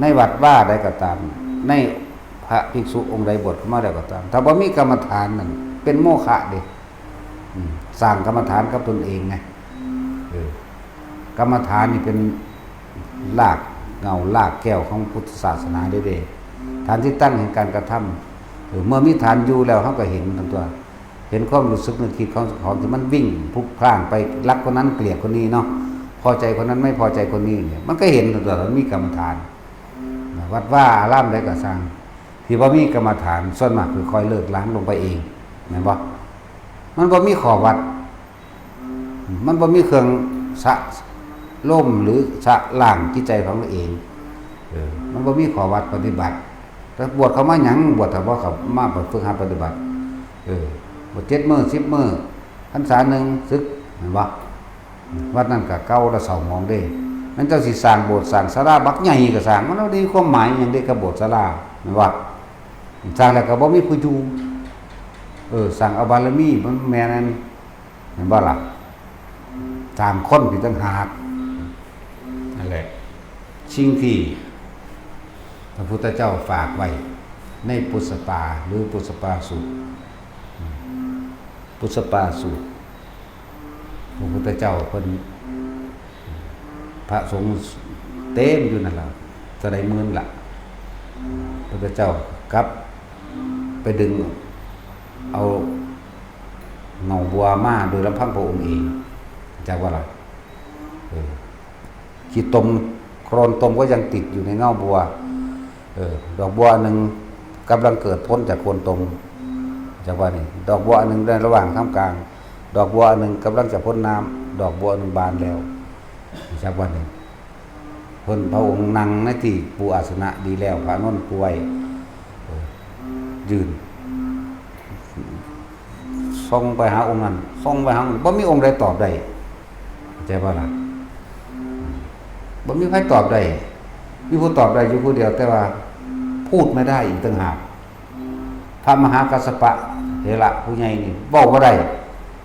ໃນວັດວາໃດກໍຕາມ, ໃນພະພິກສຸອົງໃດບວດເຂົ້າມາແລ້ວກໍຕາມ, ຖ້າບໍ່ມີກຳມະຖານນັ້ນເປັນໂມຄະເດ້. ອືມ ສ້າງກຳມະຖານກັບຕົນເອງໄງ. ເອີ ກຳມະຖານນີ້ເປັນລາກເຫງົ້າລາກແກ່ນຂອງພຸດທະສາສະໜາເດ້. ຖານທີ່ຕັ້ງແຫ່ງການກະທຳ. ເອີ ເມື່ອມີຖານຢູ່ແລ້ວ ເຮົາກໍເຫັນທັງຕົວ. ເຫັນຄວາມຮູ້ສຶກນຶກຄິດຂອງເຈົ້າຂອງທີ່ມັນວິ່ງພລຸກພລ່ານໄປລັກຄົນນັ້ນເກລີຍດຄົນນີ້ເນາະ, ພໍໃຈຄົນນັ້ນໄມ່ພໍໃຈຄົນນີ້ເນຍ, ມັນກໍເຫັນຕົວວ່າມັນມີກຳມະຖານ. ວັດວາອາລາມໃດກໍຊ່າງ ທີ່ບໍ່ມີກຳມະຖານ ສ່ວນມາກຄືຄ່ອຍເລີກລາງລົງໄປເອງ ແມ່ນບໍ່? ມັນບໍ່ມີຂໍ້ວັດ, ມັນບໍ່ມີເຄື່ອງຊະລົມ ຫຼື ຊະລ້າງຈິດໃຈຂອງຕົນເອງ. ເອີ ມັນບໍ່ມີຂໍ້ວັດປະຕິບັດ. ແຕ່ບວດເຂົ້າມາຫຍັງ? ບວດຖ້າບໍ່ເຂົ້າມາຝຶກຫັດປະຕິບັດ. ເອີ ບວດເຈັດມື້ ສິບມື້ ພັນສາໜຶ່ງ ສຶກ ແມ່ນບໍ່? ວັດນັ້ນກໍເກົ່າລະເຊົາໝອງເດ້. ແມ່ນເຈົ້າຊິສ້າງໂບດສ້າງສາລາບັກໃຫຍ່ກໍຊ່າງ, ມັນບໍ່ໄດ້ມີຄວາມໝາຍຫຍັງເດ້ກັບໂບດສາລາ ແມ່ນບໍ່? ສ້າງແລ້ວກໍບໍ່ມີຜູ້ຢູ່. ເອີ ສ້າງເອົາບາລະມີ ມັນແມ່ນ ແມ່ນບໍ່ລະ? ສ້າງຄົນອີກຕ່າງຫາກ. ນັ້ນແຫຼະ ສິ່ງທີ່ພະພຸດທະເຈົ້າຝາກໄວ້ໃນປຸດສະປາ ຫຼື ປຸດສະປາສູດ, ປຸດສະປາສູດ ພະພຸດທະເຈົ້າເພິ່ນ ພະສົງເຕັມຢູ່ນັ້ນລະ ເທົ່າໃດໝື່ນລະ. ພະພຸດທະເຈົ້າກັບໄປດຶງເອົາເຫງົ້າບົວມາໂດຍລຳພັງພະອົງເອງ, ຈັກວ່າລະ? ເອີ ຂີ້ຕົມ ໂຄລນຕົມກໍຍັງຕິດຢູ່ໃນເຫງົ້າບົວ. ເອີ ດອກບົວອັນໜຶ່ງກຳລັງເກີດຜົນຈາກໂຄລນຕົມ, ຈັກວ່ານີ້. ດອກບົວອັນໜຶ່ງໃນລະຫວ່າງທ່າມກາງ, ດອກບົວອັນໜຶ່ງກຳລັງຈະພົ້ນນ້ຳ, ດອກບົວອັນໜຶ່ງບານແລ້ວ, ຈັກວ່ານີ້. ເພິ່ນ ພະອົງນັ່ງໃນທີ່ປູອາສະນະດີແລ້ວ, ພະອານົນປູໄວ້ ເອີ ຢືນ ສ່ອງໄປຫາອົງນັ້ນ ສ່ອງໄປຫາອົງ ບໍ່ມີອົງໃດຕອບໄດ້. ເຂົ້າໃຈບໍ່ລະ? ບໍ່ມີໃຜຕອບໄດ້. ມີຜູ້ຕອບໄດ້ຢູ່ຜູ້ດຽວ, ແຕ່ວ່າພູດໄມ່ໄດ້ອີກຕ່າງຫາກ. ພະມະຫາກັດສະປະເຖລະຜູ້ໃຫຍ່ນີ້ເວົ້າບໍ່ໄດ້.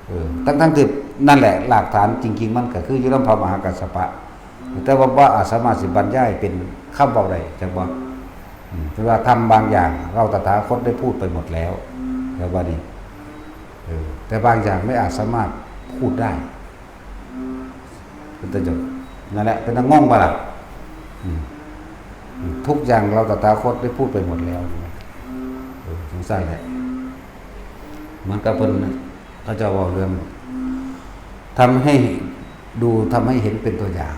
ເອີ ທັງໆທີ່ນັ້ນແຫຼະ ລາກຖານຈິງໆມັນກໍຄືຢູ່ນຳພະມະຫາກັດສະປະ, ແຕ່ວ່າບໍ່ອາດສາມາດຊິບັນຍາຍເປັນຄຳເວົ້າໄດ້ ຈັກບໍ່? ອືມ ແຕ່ວ່າທຳບາງຢ່າງ ເຮົາຕະຖາຄົດໄດ້ພູດໄປໝົດແລ້ວ ແຕ່ວ່ານີ້ ເອີ ແຕ່ບາງຢ່າງໄມ່ອາດສາມາດພູດໄດ້ ເປັນຕົ້ນ. ນັ້ນແຫຼະ ເປັນຕາງົງບໍ່ລະ? ອືມ ອືມ ທຸກຢ່າງເຮົາຕະຖາຄົດໄດ້ພູດໄປໝົດແລ້ວ. ເອີ ຈັ່ງຊັ້ນແຫຼະ ເໝືອນກັບເພິ່ນ ເຂົາເຈົ້າເວົ້າເລື່ອງ ທຳໃຫ້ດູ ທຳໃຫ້ເຫັນເປັນຕົວຢ່າງ.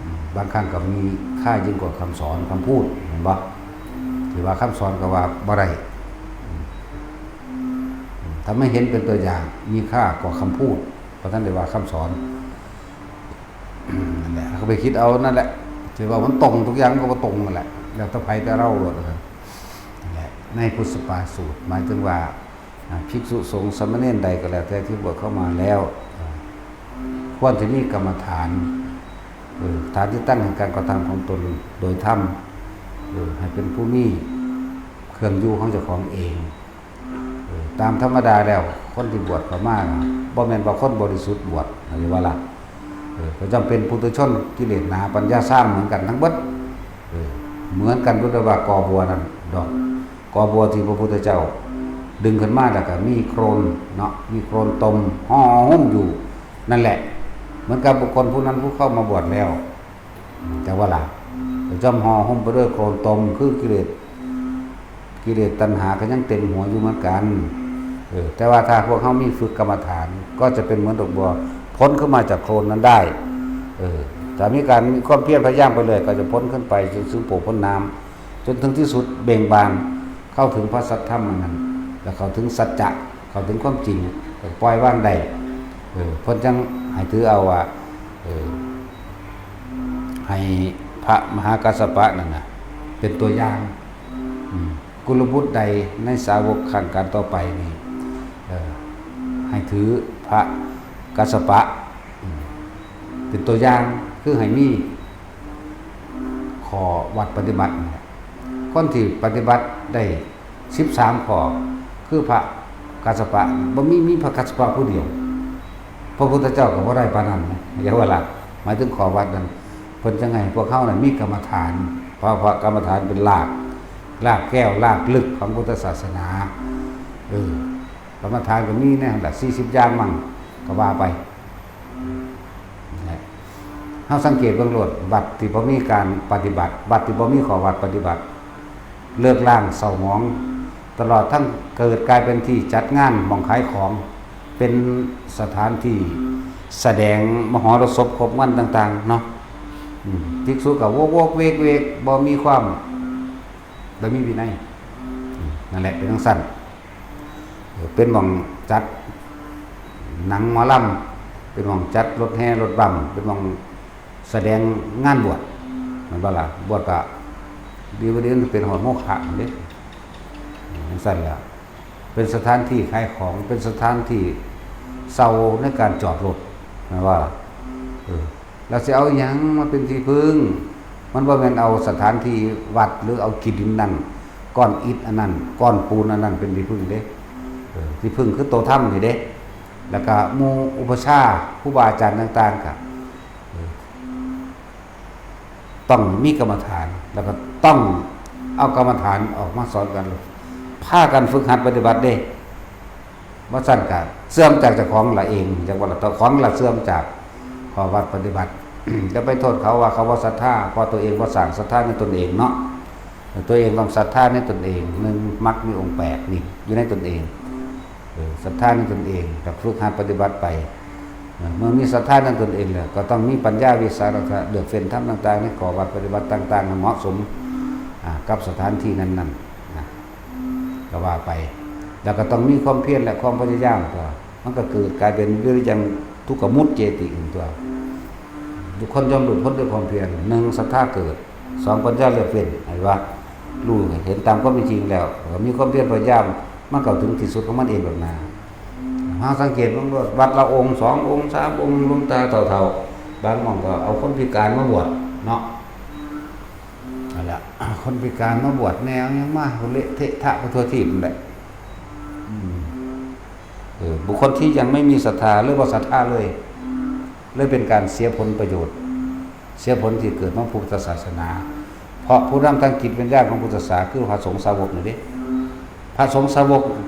ອືມ ບາງຄັ້ງກໍມີຄ່າຍິ່ງກວ່າຄຳສອນ ຄຳພູດ ແມ່ນບໍ່? ທີ່ວ່າຄຳສອນກໍວ່າບໍ່ໄດ້. ອືມ ອືມ ທຳໃຫ້ເຫັນເປັນຕົວຢ່າງ ມີຄ່າກວ່າຄຳພູດ ບໍ່ທັນໄດ້ວ່າຄຳສອນ. ອືມ ນັ້ນແຫຼະ ເຮົາກໍໄປຄິດເອົານັ້ນແຫຼະ ທີ່ວ່າມັນຕົງທຸກຢ່າງ ມັນກໍບໍ່ຕົງນັ້ນແຫຼະ ແລ້ວແຕ່ໃຜແຕ່ເຮົາໂລດ. ນັ້ນແຫຼະ ໃນພຸດສະປາສູດ ໝາຍເຖິງວ່າ ອາ ພິກສຸສົງສາມະເນນໃດກໍແລ້ວແຕ່ທີ່ບວດເຂົ້າມາແລ້ວ ອາ ຄວນທີ່ມີກຳມະຖານ ເອີ ຖານທີ່ຕັ້ງແຫ່ງການກະທຳຂອງຕົນໂດຍທຳ ເອີ ໃຫ້ເປັນຜູ້ມີເຄື່ອງຢູ່ຂອງເຈົ້າຂອງເອງ. ເອີ ຕາມທຳມະດາແລ້ວ ຄົນທີ່ບວດເຂົ້າມາ ບໍ່ແມ່ນວ່າຄົນບໍລິສຸດບວດ ເຫັນບໍ່ລະ? ເອີ ກໍຈຳເປັນປຸຖຸຊົນ ກິເລດໜາ ປັນຍາຊາມເໝືອນກັນທັງເບິດ. ເອີ ເໝືອນກັນ ເພາະວ່າກໍບົວນັ້ນ ດອກກໍບົວທີ່ພະພຸດທະເຈົ້າດຶງຂຶ້ນມາ ແລ້ວກໍມີໂຄລນເນາະ ມີໂຄລນຕົມຫໍ່ຫຸ້ມຢູ່ນັ້ນແຫຼະ ເໝືອນກັບບຸກຄົນຜູ້ນັ້ນຜູ້ເຂົ້າມາບວດແລ້ວ ແຕ່ວ່າລະ ກໍຈຳຫໍ່ຫຸ້ມໄປດ້ວຍໂຄລນຕົມ ຄືກິເລດ ກິເລດຕັນຫາກໍຍັງເຕັມຫົວຢູ່ເໝືອນກັນ. ເອີ ແຕ່ວ່າຖ້າພວກເຮົາມີຝຶກກຳມະຖານ ກໍຈະເປັນເໝືອນດອກບົວພົ້ນຂຶ້ນມາຈາກໂຄລນນັ້ນໄດ້. ເອີ ຖ້າມີການມີຄວາມພຽນພະຍາຍາມໄປເລື້ອຍ ກໍຈະພົ້ນຂຶ້ນໄປສູ່ສູງໂປ່ງພົ້ນນ້ຳ ຈົນເຖິງທີ່ສຸດເບັ່ງບານ ເຂົ້າເຖິງພະສັດທຳອັນນັ້ນ ແລະ ເຂົ້າເຖິງສັດຈະ ເຂົ້າເຖິງຄວາມຈິງ ກໍປ່ອຍວາງໄດ້. ເອີ ເພິ່ນຈັ່ງໃຫ້ຖືເອົາວ່າ ເອີ ໃຫ້ພະມະຫາກັດສະປະນັ້ນນະ ເປັນຕົວຢ່າງ. ອືມ ກຸລະບຸດໃດໃນສາວົກຄັ້ງການຕໍ່ໄປນີ້ ເອີ ໃຫ້ຖືພະກັດສະປະ ອືມ ເປັນຕົວຢ່າງ ຄືໃຫ້ມີຂໍ້ວັດປະຕິບັດນີ້ແຫຼະ. ຄົນທີ່ປະຕິບັດໄດ້ສິບສາມຂໍ້ ຄືພະກັດສະປະ ບໍ່ມີ ມີພະກັດສະປະຜູ້ດຽວ. ພະພຸດທະເຈົ້າກໍບໍ່ໄດ້ປານນັ້ນນະ ຢ່າວ່າລະ ໝາຍເຖິງຂໍ້ວັດນັ້ນ ເພິ່ນຈັ່ງໃຫ້ພວກເຮົານັ້ນມີກຳມະຖານ ເພາະ ເພາະກຳມະຖານເປັນລາກ ລາກແກ້ວ ລາກເລິກຂອງພຸດທະສາສະໜາ. ເອີ ກຳມະຖານກໍມີແນວນັ້ນລະ ສີ່ສິບຢ່າງມັ້ງ ກໍວ່າໄປ. ເຮົາສັງເກດເບິ່ງໂລດ ວັດທີ່ບໍ່ມີການປະຕິບັດ ວັດທີ່ບໍ່ມີຂໍ້ວັດປະຕິບັດ ເລີກລ້າງເສົ້າໝອງ ຕະຫຼອດທັງເກີດກາຍເປັນທີ່ຈັດງານ ໝ່ອງຂາຍຂອງ ເປັນສະຖານທີ່ສະແດງມະຫອລະສົບຄົບມັນຕ່າງໆເນາະ. ອືມ ພິກສຸກໍໂວກໆເວກໆ ບໍ່ມີຄວາມ ບໍ່ມີວິໄນ. ອືມ ນັ້ນແຫຼະ ເປັນຈັ່ງຊັ້ນ. ເປັນໝ່ອງຈັດໜັງໝໍລຳ ເປັນໝ່ອງຈັດລົດແຫ່ລົດບັ້ມ ເປັນໝ່ອງສະແດງງານບວດ ແມ່ນບໍ່ລະ? ບວດກະດີບໍ່ດີ ມັນເປັນຮອດໂມຄະເດ້. ຈັ່ງຊັ້ນລະ ເປັນສະຖານທີ່ຂາຍຂອງ ເປັນສະຖານທີ່ເຊົ່າໃນການຈອດລົດ ແມ່ນບໍ່ລະ? ເອີ ແລ້ວຊິເອົາຫຍັງມາເປັນທີ່ເພິ່ງ? ມັນບໍ່ແມ່ນເອົາສະຖານທີ່ວັດ ຫຼື ເອົາຂີ້ດິນນັ້ນ ກ້ອນອິດອັນນັ້ນ ກ້ອນປູນອັນນັ້ນເປັນທີ່ເພິ່ງເດ້. ເອີ ທີ່ເພິ່ງຄືໂຕທຳນີ້ເດ້. ແລ້ວກະໝູ່ອຸປະຊາ ຄູບາອາຈານຕ່າງໆ ກະ ເອີ ຕ້ອງມີກຳມະຖານ ແລ້ວກໍຕ້ອງເອົາກຳມະຖານອອກມາສອນກັນ ພາກັນຝຶກຫັດປະຕິບັດເດ້. ບໍ່ຊັ້ນກໍເສື່ອມຈາກເຈົ້າຂອງລະເອງ ຈັ່ງວ່າລະ ເຈົ້າຂອງລະເສື່ອມຈາກຂໍ້ວັດປະຕິບັດ. ຢ່າໄປໂທດເຂົາວ່າເຂົາບໍ່ສັດທາ ເພາະຕົວເອງບໍ່ສ້າງສັດທາໃນຕົນເອງເນາະ. ຕົວເອງຕ້ອງສັດທາໃນຕົນເອງ ໜຶ່ງ ມັກມີອົງແປດນີ້ຢູ່ໃນຕົນເອງ. ເອີ ສັດທາໃນຕົນເອງ ກໍຝຶກຫັດປະຕິບັດໄປ. ເອີ ເມື່ອມີສັດທາໃນຕົນເອງແລ້ວ ກໍຕ້ອງມີປັນຍາວິສາລະທະ ເລືອກເຟ້ນທຳຕ່າງໆ ໃນຂໍ້ວັດປະຕິບັດຕ່າງໆ ໃຫ້ເໝາະສົມ ອາ ກັບສະຖານທີ່ນັ້ນໆ ນະ ກໍວ່າໄປ. ແລ້ວກໍຕ້ອງມີຄວາມພຽນ ແລະ ຄວາມພະຍາຍາມຕົວະ ມັນກໍເກີດກາຍເປັນວິລິຍັງທຸກຂະມຸດເຈຕິ ຕົວະ. ບຸກຄົນຍ່ອມຫຼຸດພົ້ນດ້ວຍຄວາມພຽນ ໜຶ່ງ ສັດທາເກີດ ສອງ ປັນຍາເລືອກເວັ້ນ ໃຫ້ວ່າ ຮູ້ເຫັນຕາມຄວາມເປັນຈິງແລ້ວ ກໍມີຄວາມພຽນພະຍາຍາມ ມັນເຂົ້າເຖິງທີ່ສຸດຂອງມັນເອງດອກນາ. ເຮົາສັງເກດເບິ່ງໂລດ ວັດລະອົງ ສອງອົງ ສາມອົງ ຫຼວງຕາເຖົ້າໆ ບາງໝ່ອງກໍເອົາຄົນພິການມາບວດເນາະ. ນັ້ນລະ ຄົນພິການມາບວດແດ່ ເອົາຫຍັງມາ ເລະເທະທະໄປທົ່ວທີບນັ້ນແຫຼະ. ອືມ ເອີ ບຸກຄົນທີ່ຍັງໄມ່ມີສັດທາ ຫຼື ບໍ່ສັດທາເລີຍ ເລີຍເປັນການເສຍຜົນປະໂຫຍດ ເສຍຜົນທີ່ເກີດມາພຸດທະສາສະໜາ. ເພາະຜູ້ນຳທາງຈິດວິນຍານຂອງພຸດທະສາສະໜາ ຄືພະສົງສາວົກນີ້ເດ້. ພະສົງສາວົກ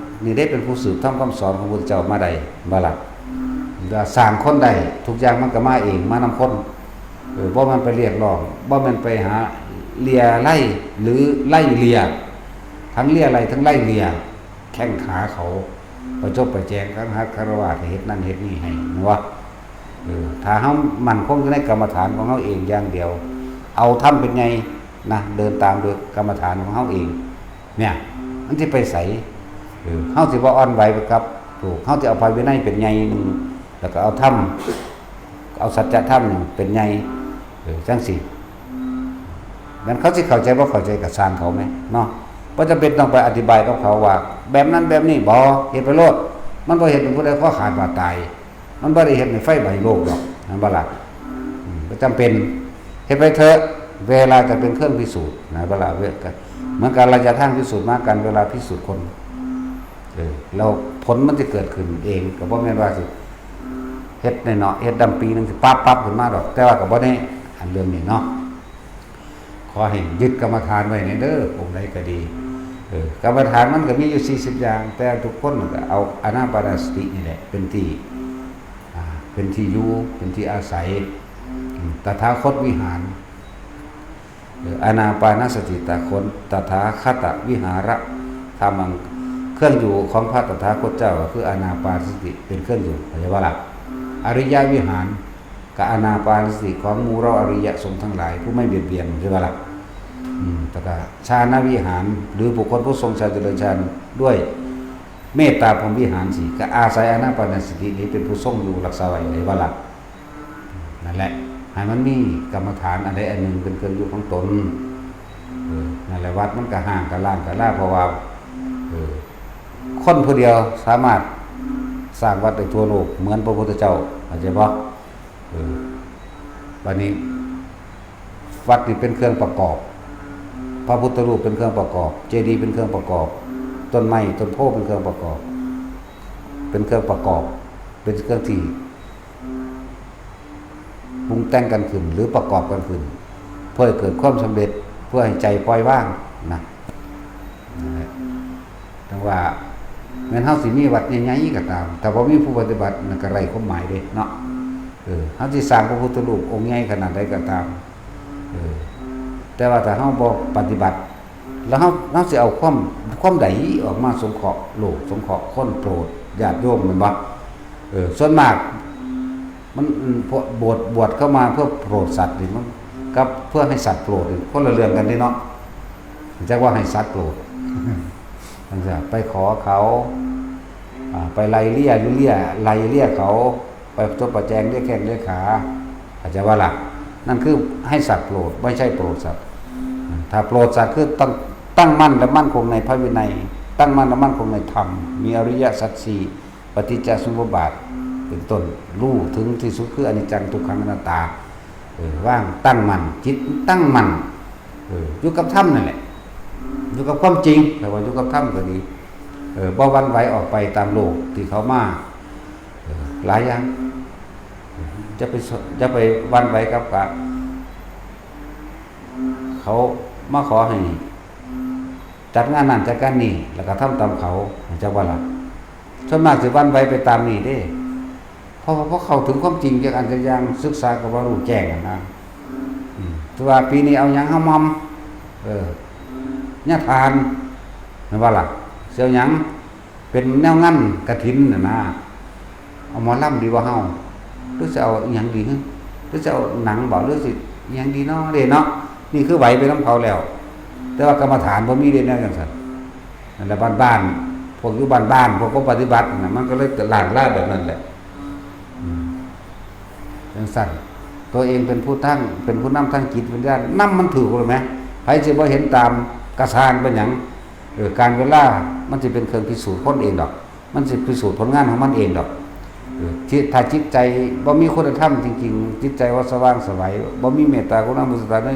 ນີ້ເດ້ ເປັນຜູ້ສືບທຳຄຳສອນຂອງພຸດທະເຈົ້າມາໄດ້ ແມ່ນບໍ່ລະ? ແລະ ສ້າງຄົນໄດ້ ທຸກຢ່າງມັນກໍມາເອງ ມານຳຄົນ. ເອີ ບໍ່ແມ່ນໄປລຽກຮ້ອງ ບໍ່ແມ່ນໄປຫາເລຍໄລ ຫຼື ໄລ່ເລຍ ທັງເລຍໄລ ທັງໄລ່ເລຍ ແຂ້ງຂາເຂົາ ປະຈົບປະແຈງ ຄັງຮັດຄາລະວາດ ໃຫ້ເຮັດນັ້ນເຮັດນີ້ໃຫ້ ແມ່ນບໍ່? ເອີ ຖ້າເຮົາໝັ້ນຄົງຢູ່ໃນກຳມະຖານຂອງເຮົາເອງຢ່າງດຽວ ເອົາທຳເປັນໃຫຍ່ນະ ເດີນຕາມໂດຍກຳມະຖານຂອງເຮົາເອງ ເນຍ ມັນຊິໄປໃສ? ເອີ ເຮົາຊິບໍ່ອ່ອນໄຫວໄປກັບໂລກ ເຮົາຊິເອົາພະວິໄນເປັນໃຫຍ່ໜຶ່ງ ແລ້ວກໍເອົາທຳ ເອົາສັດຈະທຳເປັນໃຫຍ່ ເອີ ຈັ່ງຊີ້. ແມ່ນເຂົາຊິເຂົ້າໃຈບໍ່ເຂົ້າໃຈກໍຊ່າງເຂົາແໝ່ເນາະ ບໍ່ຈຳເປັນຕ້ອງໄປອະທິບາຍກັບເຂົາວ່າແບບນັ້ນແບບນີ້ ບໍ່ ເຮັດໄປໂລດ. ມັນບໍ່ເຮັດໃຫ້ຜູ້ໃດຄໍຂາດບາດຕາຍ ມັນບໍ່ໄດ້ເຮັດໃຫ້ໄຟໄໝ້ໂລກດອກ ແມ່ນບໍ່ລະ? ອືມ ບໍ່ຈຳເປັນ ເຮັດໄປເຖາະ ເວລາຈະເປັນເຄື່ອງພິສູດ ແມ່ນບໍ່ລະ? ເວ ກະ ເໝືອນກັນລະຍະທາງພິສູດມາ ການເວລາພິສູດຄົນ ເອີ ແລ້ວຜົນມັນຈະເກີດຂຶ້ນເອງ ກໍບໍ່ແມ່ນວ່າຊິເຮັດໜ້ອຍເຮັດດຳປີໜຶ່ງຊິປັບໆຂຶ້ນມາດອກ ແຕ່ວ່າກໍບໍ່ແນ່ ອັນເລື່ອງນີ້ເນາະ. ຂໍໃຫ້ຍຶດກຳມະຖານໄວ້ແດ່ເດີ ອົງໃດກໍດີ ເອີ ກຳມະຖານມັນກໍມີຢູ່ສີ່ສິບຢ່າງ ແຕ່ທຸກຄົນກໍເອົາອານາປານະສະຕິນີ້ແຫຼະເປັນທີ່ ອ່າ ເປັນທີ່ຢູ່ ເປັນທີ່ອາໄສ. ອືມ ຕະຖາຄົດວິຫານ ເອີ ອານາປານະສະຕິຕະຄົນ ຕະຖາຄະຕະວິຫາຣະທຳມັງ ເຄື່ອງຢູ່ຂອງພະຕະຖາຄົດເຈົ້າກໍຄືອານາປານະສະຕິເປັນເຄື່ອງຢູ່ ເຂົ້າໃຈບໍ່ລະ? ອະລິຍະວິຫານ ກະອານາປານະສະຕິຂອງໝູ່ເຫຼົ່າອະລິຍະສົງທັງຫຼາຍ ຜູ້ໄມ່ບຽດບຽນ ເຫັນບໍ່ລະ? ອືມ ແລ້ວກະຊານະວິຫານ ຫຼື ບຸກຄົນຜູ້ຊົງຊານຈະເລີນຊານດ້ວຍເມດຕາພົມວິຫານ ຊີ້ ກະອາໄສອານາປານະສະຕິນີ້ເປັນຜູ້ຊົງຢູ່ ຮັກສາໄວ້ ເຫັນບໍ່ລະ? ນັ້ນແຫຼະ ໃຫ້ມັນມີກຳມະຖານອັນໃດອັນໜຶ່ງເປັນເຄື່ອງຢູ່ຂອງຕົນ. ເອີ ນັ້ນແຫຼະ ວັດມັນກະຮ້າງກະລ້າງກະລາ ເພາະວ່າ ເອີ ຄົນຜູ້ດຽວສາມາດສ້າງວັດໄດ້ທົ່ວໂລກເໝືອນພະພຸດທະເຈົ້າ ເຂົ້າໃຈບໍ່? ເອີ ບາດນີ້ ວັດນີ້ເປັນເຄື່ອງປະກອບ ພະພຸດທະຮູບເປັນເຄື່ອງປະກອບ ເຈດີເປັນເຄື່ອງປະກອບ ຕົ້ນໄມ້ຕົ້ນໂພເປັນເຄື່ອງປະກອບ ເປັນເຄື່ອງປະກອບ ເປັນເຄື່ອງທີ່ປຸງແຕ່ງກັນຂຶ້ນ ຫຼື ປະກອບກັນຂຶ້ນ ເພື່ອໃຫ້ເກີດຄວາມສຳເລັດ ພື່ອໃຫ້ໃຈປ່ອຍວາງນະ. ນັ້ນແຫຼະ ຈັ່ງວ່າແມ່ນເຮົາຊິມີວັດໃຫຍ່ໆກໍຕາມ ຖ້າບໍ່ມີຜູ້ປະຕິບັດ ມັນກໍໄຮ້ຄວາມໝາຍເດ້ເນາະ. ເອີ ເຮົາຊິສ້າງພະພຸດທະຮູບອົງໃຫຍ່ຂະໜາດໃດກໍຕາມ ເອີ ແຕ່ວ່າຖ້າເຮົາບໍ່ປະຕິບັດ ແລ້ວເຮົາ ເຮົາຊິເອົາຄວາມ ຄວາມໃດອອກມາສົງເຄາະໂລກ ສົງເຄາະຄົນ ໂປດຍາດໂຍມ ແມ່ນບໍ່? ເອີ ສ່ວນມາກມັນ ພວກບວດ ບວດເຂົ້າມາເພື່ອໂປດສັດນີ້ ມັນກັບເພື່ອໃຫ້ສັດໂປດນີ້ ຄົນລະເລື່ອງກັນເດ້ເນາະ. ຈັກວ່າໃຫ້ສັດໂປດ ຈັ່ງຊີ້ ໄປຂໍເຂົາ ອ່າ ໄປໄລ່ເລຍ ເລຍ ໄລ່ເລຍເຂົາ ໄປຈົບປະແຈງເລຍແຂ້ງເລຍຂາ ເຂົ້າໃຈບໍ່ລະ? ນັ້ນຄືໃຫ້ສັດໂປດ ບໍ່ໃຊ່ໂປດສັດ. ຖ້າໂປດສັດຄືຕັ້ງ ຕັ້ງໝັ້ນ ແລະ ໝັ້ນຄົງໃນພະວິໄນ ຕັ້ງໝັ້ນ ແລະ ໝັ້ນຄົງໃນທຳ ມີອະລິຍະສັດສີ່ ປະຕິດຈະສະມຸບບາດເປັນຕົ້ນ ຮູ້ເຖິງທີ່ສຸດຄືອະນິດຈັງ ທຸກຂັງ ອະນັດຕາ ເອີ ວາງຕັ້ງໝັ້ນ ຈິດຕັ້ງໝັ້ນ ເອີ ຢູ່ກັບທຳນັ້ນແຫຼະ ຢູ່ກັບຄວາມຈິງ ແປວ່າຢູ່ກັບທຳກໍດີ ເອີ ບໍ່ຫວັ່ນໄຫວອອກໄປຕາມໂລກທີ່ເຂົາມາ ເອີ ຫຼາຍຢ່າງ ຢ່າໄປ ຢ່າໄປຫວັ່ນໄຫວກັບ ກະ ເຂົາມາຂໍໃຫ້ຈັດງານນັ້ນຈັດງານນີ້ ແລ້ວກໍທຳຕາມເຂົາ ເຈົ້າວ່າລະ? ສ່ວນມາກຊິຫວັ່ນໄຫວໄປຕາມນີ້ເດ້ ເພາະວ່າບໍ່ເຂົ້າເຖິງຄວາມຈິງຈັກອັນຈັກຢ່າງ ສຶກສາກໍບໍ່ຮູ້ແຈ້ງຫັ້ນນະ. ອືມ ຄືວ່າປີນີ້ເອົາຫຍັງເຮົາໝ່ອມ ເອີ ຍາທານ ແມ່ນບໍ່ລະ? ຊິເອົາຫຍັງ ເປັນແນວງານກະຖິນຫັ້ນນະ ເອົາໝໍລຳດີບໍ່ເຮົາ ຫຼືຊິເອົາອີ່ຫຍັງດີ ຫຼືຊິເອົາໜັງບໍ່ ຫຼືຊິອີ່ຫຍັງດີເນາະ ເດ້ເນາະ. ນີ້ຄືໄຫວໄປນຳເຂົາແລ້ວ ແຕ່ວ່າກຳມະຖານບໍ່ມີເດ້ ແນວຈັ່ງຊັ້ນ. ນັ້ນແຫຼະ ບ້ານໆ ພວກຢູ່ບ້ານໆ ພວກບໍ່ປະຕິບັດນະ ມັນກໍເລີຍລ້າງລາຍແບບນັ້ນແຫຼະ. ອືມ ຈັ່ງຊັ້ນ ຕົວເອງເປັນຜູ້ຕັ້ງ ເປັນຜູ້ນຳທາງຈິດວິນຍານ ນຳມັນຖືກແລ້ວແໝ ໃຜຊິບໍ່ເຫັນຕາມກະຊ່າງ ເປັນຫຍັງ ເອີ ການເວລາມັນຊິເປັນເຄື່ອງພິສູດຄົນເອງດອກ ມັນຊິພິສູດຜົນງານຂອງມັນເອງດອກ. ເອີ ທີ່ ຖ້າຈິດໃຈບໍ່ມີຄຸນນະທຳຈິງໆ ຈິດໃຈບໍ່ສະຫວ່າງໄສວ ບໍ່ມີເມດຕາ ກະລຸນາ ມຸທິຕາໃນ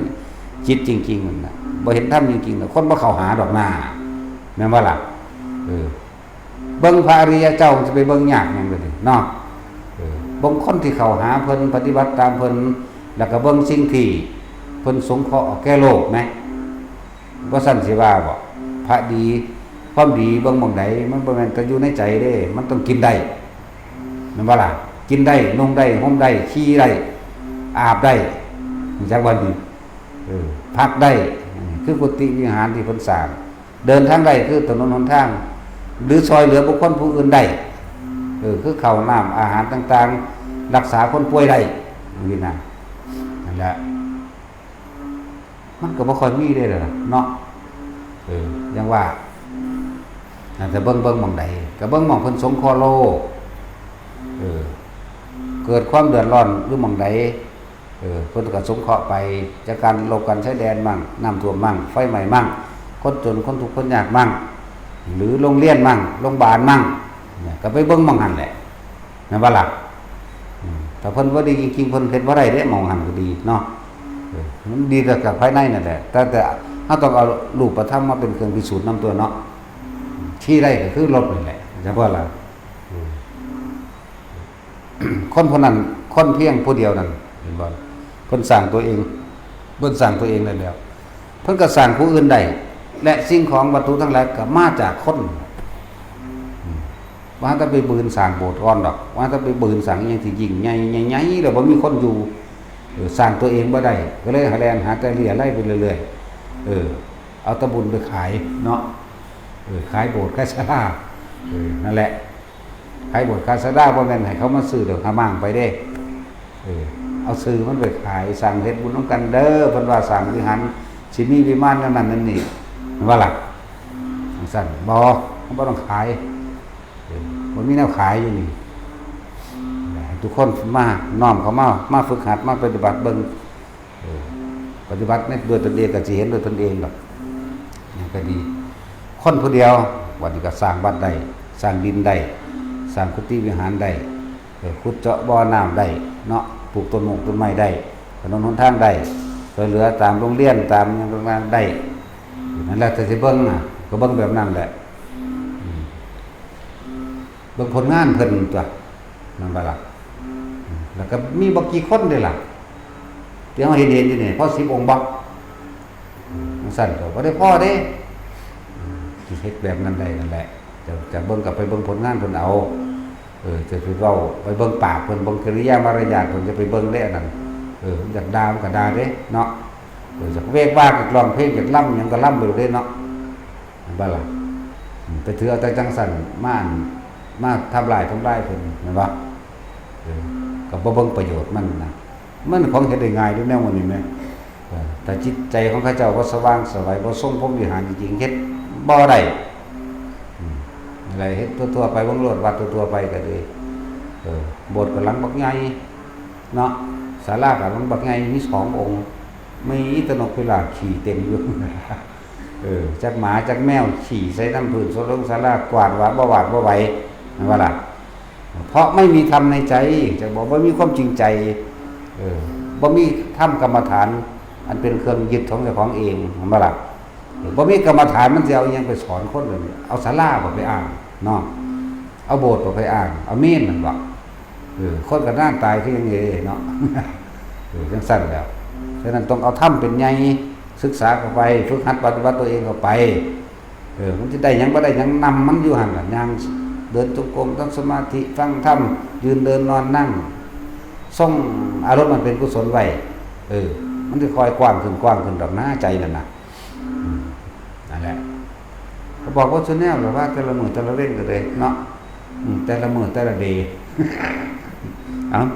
ຈິດຈິງໆນັ້ນນະ ບໍ່ເຫັນທຳຈິງໆນະ ຄົນບໍ່ເຂົ້າຫາດອກນາ ແມ່ນບໍ່ລະ? ເອີ ເບິ່ງພະອະລິຍະເຈົ້າ ມັນຊິໄປເບິ່ງຍາກຫຍັງເດເນາະ. ເອີ ເບິ່ງຄົນທີ່ເຂົ້າຫາເພິ່ນ ປະຕິບັດຕາມເພິ່ນ ແລ້ວກໍເບິ່ງສິ່ງທີ່ເພິ່ນສົງເຄາະແກ່ໂລກນະ. ບໍ່ຊັ້ນຊິວ່າບໍ? ພະດີ ຄວາມດີເບິ່ງໝ່ອງໃດ? ມັນບໍ່ແມ່ນແຕ່ຢູ່ໃນໃຈເດ້ ມັນຕ້ອງກິນໄດ້ ແມ່ນບໍ່ລະ? ກິນໄດ້ ນຸ່ງໄດ້ ຫົ່ມໄດ້ ຂີ່ໄດ້ ອາບໄດ້ ຮູ້ຈັກບໍ່ນີ້? ເອີ ພັກໄດ້ ຄືກຸຕິວິຫານທີ່ເພິ່ນສ້າງ ເດີນທາງໄດ້ ຄືຖະໜົນຫົນທາງ ຫຼືຊ່ອຍເຫຼືອບຸກຄົນຜູ້ອື່ນໄດ້ ເອີ ຄືເຂົ້ານ້ຳອາຫານຕ່າງໆ ລັກສາຄົນປ່ວຍໄດ້ ຈັ່ງຊີ້ນະ. ນັ້ນແຫຼະ ມັນກໍບໍ່ຄ່ອຍມີເດ້ລະເນາະ. ເອີ ຢ່າງວ່າ ອາດຈະເບິ່ງ ເບິ່ງໝ່ອງໃດ ກໍເບິ່ງໝ່ອງເພິ່ນສົງເຄາະໂລກ ເອີ ເກີດຄວາມເດືອດຮ້ອນຢູ່ໝ່ອງໃດ ເອີ ເພິ່ນກໍສົງເຄາະໄປ ຈາກການລົບກັນຊາຍແດນມັ້ງ ນ້ຳຖ້ວມມັ້ງ ໄຟໄໝ້ມັ້ງ ຄົນຈົນ ຄົນທຸກ ຄົນຍາກມັ້ງ ຫຼືໂຮງຮຽນມັ້ງ ໂຮງບານມັ້ງ ກໍໄປເບິ່ງໝ່ອງຫັ້ນແຫຼະ ແມ່ນບໍ່ລະ? ອືມ ຖ້າເພິ່ນບໍ່ດີຈິງໆ ເພິ່ນເຮັດບໍ່ໄດ້ເດ້ ໝ່ອງຫັ້ນກໍດີເນາະ. ເອີ ມັນດີແຕ່ຈາກພາຍໃນນັ້ນແຫຼະ ແຕ່ ແຕ່ເຮົາຕ້ອງເອົາຮູບປະທຳມາເປັນເຄື່ອງພິສູດນຳຕົວເນາະ. ຂີ່ໄດ້ກໍຄືລົດນີ້ແຫຼະ ເຈົ້າວ່າລະ? ອືມ ຄົນຜູ້ນັ້ນ ຄົນພຽງຜູ້ດຽວນັ້ນ ເຫັນບໍ່? ເພິ່ນສ້າງຕົວເອງ ເພິ່ນສ້າງຕົວເອງໄດ້ແລ້ວ ເພິ່ນກໍສ້າງຜູ້ອື່ນໄດ້ ແລະ ສິ່ງຂອງວັດຖຸທັງຫຼາຍກໍມາຈາກຄົນ. ອືມ ບໍ່ທັນໄປບືນສ້າງໂບດກ່ອນດອກ ບໍ່ທັນໄປບືນສ້າງອີ່ຫຍັງທີ່ຍິ່ງໃຫຍ່ ໃຫຍ່ໆ ແລ້ວບໍ່ມີຄົນຢູ່ ເອີ ສ້າງຕົວເອງບໍ່ໄດ້ ກໍເລີຍໃຫ້ແລ່ນຫາແຕ່ເລຍໄລໄປເລື້ອຍໆ ເອີ ເອົາຕະບຸນໄປຂາຍເນາະ ເອີ ຂາຍໂບດຂາຍສາລາ ເອີ ນັ້ນແຫຼະ ຂາຍໂບດຂາຍສາລາ ບໍ່ແມ່ນໃຫ້ເຂົາມາຊື້ດອກ ຫາມ້າງໄປເດ້ ເອີ ເອົາຊື່ມັນໄປຂາຍ ສ້າງເຮັດບຸນນຳກັນເດີ ເພິ່ນວ່າສ້າງວິຫານ ຊິມີວິມານແນວນັ້ນແນວນີ້ ແມ່ນບໍ່ລະ? ຈັ່ງຊັ້ນ ບໍ່ ເຮົາບໍ່ຕ້ອງຂາຍ ເອີ ບໍ່ມີແນວຂາຍຢູ່ນີ້ ໃຫ້ທຸກຄົນມາ ນ້ອມເຂົ້າມາ ມາຝຶກຫັດ ມາປະຕິບັດເບິ່ງ ເອີ ປະຕິບັດໃນດ້ວຍຕົນເອງກໍຊິເຫັນດ້ວຍຕົນເອງດອກ ຫຍັງກໍດີ ຄົນຜູ້ດຽວ ບັດນີ້ກໍສ້າງວັດໄດ້ ສ້າງດິນໄດ້ ສ້າງກຸຕິວິຫານໄດ້ ເອີ ຂຸດເຈາະບໍ່ນ້ຳໄດ້ເນາະ ປູກຕົ້ນໝົກຕົ້ນໄມ້ໄດ້ ຖະໜົນຫົນທາງໄດ້ ຊ່ວຍເຫຼືອຕາມໂຮງຮຽນ ຕາມຫຍັງຕ່າງໆໄດ້ ນັ້ນແຫຼະ ຖ້າຊິເບິ່ງນະ ກໍເບິ່ງແບບນັ້ນແຫຼະ ອືມ ເບິ່ງຜົນງານເພິ່ນຕົວະ ແມ່ນບໍ່ລະ? ແລ້ວກໍມີບໍ່ກີ່ຄົນເດ້ລະ ທີ່ເຮົາເຫັນໆຢູ່ນີ້ ພໍສິບອົງບໍ່? ຊັ້ນກໍບໍ່ໄດ້ພໍເດ້. ເຮັດແບບນັ້ນໄດ້ນັ້ນແຫຼະ. ຈະ ຈະເບິ່ງກໍໄປເບິ່ງຜົນງານເພິ່ນເອົາ. ເອີ ຈະໄປເວົ້າ ໄປເບິ່ງປາກເພິ່ນ ເບິ່ງກິລິຍາມາລະຍາດເພິ່ນ ຈະໄປເບິ່ງເດ້ອັນນັ້ນ. ເອີ ຢາກດ່າມັນກໍດ່າເດ້ເນາະ. ເອີ ຢາກເວກວາກ ຢາກຮ້ອງເພງ ຢາກລຳຫຍັງກໍລຳໄປໂລດເດ້ເນາະ. ແມ່ນບໍ່ລະ? ອືມ ໄປຖືເອົາແຕ່ຈັ່ງຊັ້ນມາ ມາທຳລາຍ ທຳລາຍເພິ່ນ ແມ່ນບໍ່? ເອີ ກໍບໍ່ເບິ່ງປະໂຫຍດມັນນະ. ມັນຂອງເຮັດໄດ້ງ່າຍເດ້ແນວໝູ່ນີ້ແມະ. ເອີ ຖ້າຈິດໃຈຂອງເຂົາເຈົ້າບໍ່ສະຫວ່າງໄສວ ບໍ່ຊົງພົມວິຫານຈິງໆ ເຮັດບໍ່ໄດ້. ອືມ ແລ້ວເຮັດທົ່ວໆໄປ ເບິ່ງໂລດ ວັດທົ່ວໆໄປກໍດີ. ເອີ ໂບດກໍຫຼັງບັກໃຫຍ່ເນາະ ສາລາກໍຫຼັງບັກໃຫຍ່ ມີສອງອົງ ມີແຕ່ນົກພິລາບຂີ່ເຕັມຢູ່. ເອີ ຈັກໝາຈັກແມວຂີ່ໃສ່ນ້ຳພື້ນ ສວນລົງສາລາ ກວາດວ່າບໍ່ຫວາດບໍ່ໄຫວ ແມ່ນບໍ່ລະ? ເພາະໄມ່ມີທຳໃນໃຈ ຈັກບອກບໍ່ມີຄວາມຈິງໃຈ. ເອີ ບໍ່ມີທຳກຳມະຖານ ອັນເປັນເຄື່ອງຍຶດຂອງເຈົ້າຂອງເອງ ແມ່ນບໍ່ລະ? ເອີ ບໍ່ມີກຳມະຖານ ມັນຊິເອົາອີ່ຫຍັງໄປສອນຄົນ? ເອົາສາລາບໍ່ໄປອ້າງເນາະ ເອົາໂບດບໍ່ໄປອ້າງ ເອົາເມນນັ້ນບໍ່? ເອີ ຄົນກໍນານຕາຍຄືຫຍັງເດ້ເນາະ. ເອີ ຈັ່ງຊັ້ນແລ້ວ ສະນັ້ນຕ້ອງເອົາທຳເປັນໃຫຍ່ ສຶກສາເຂົ້າໄປ ຝຶກຫັດປະຕິບັດຕົວເອງເຂົ້າໄປ. ເອີ ມັນຊິໄດ້ຫຍັງບໍ່ໄດ້ຫຍັງ ນຳມັນຢູ່ຫັ້ນລະ ຍ່າງເດີນຈົງກົມ ທຳສະມາທິ ຟັງທຳ ຢືນເດີນນອນນັ່ງ ຊົງອາລົມອັນເປັນກຸສົນໄວ້. ເອີ ມັນຊິຄ່ອຍກວ້າງຂຶ້ນ ກວ້າງຂຶ້ນດອກນາ ໃຈນັ້ນນະ. ອືມ ນັ້ນແຫຼະ ກໍບອກເບິດຊຸແນວແຫຼະວ່າ ແຕ່ລະມື້ແຕ່ລະເວັນກໍໄດ້ເນາະ. ອືມ ແຕ່ລະມື້ແຕ່ລະເດ ເອົາ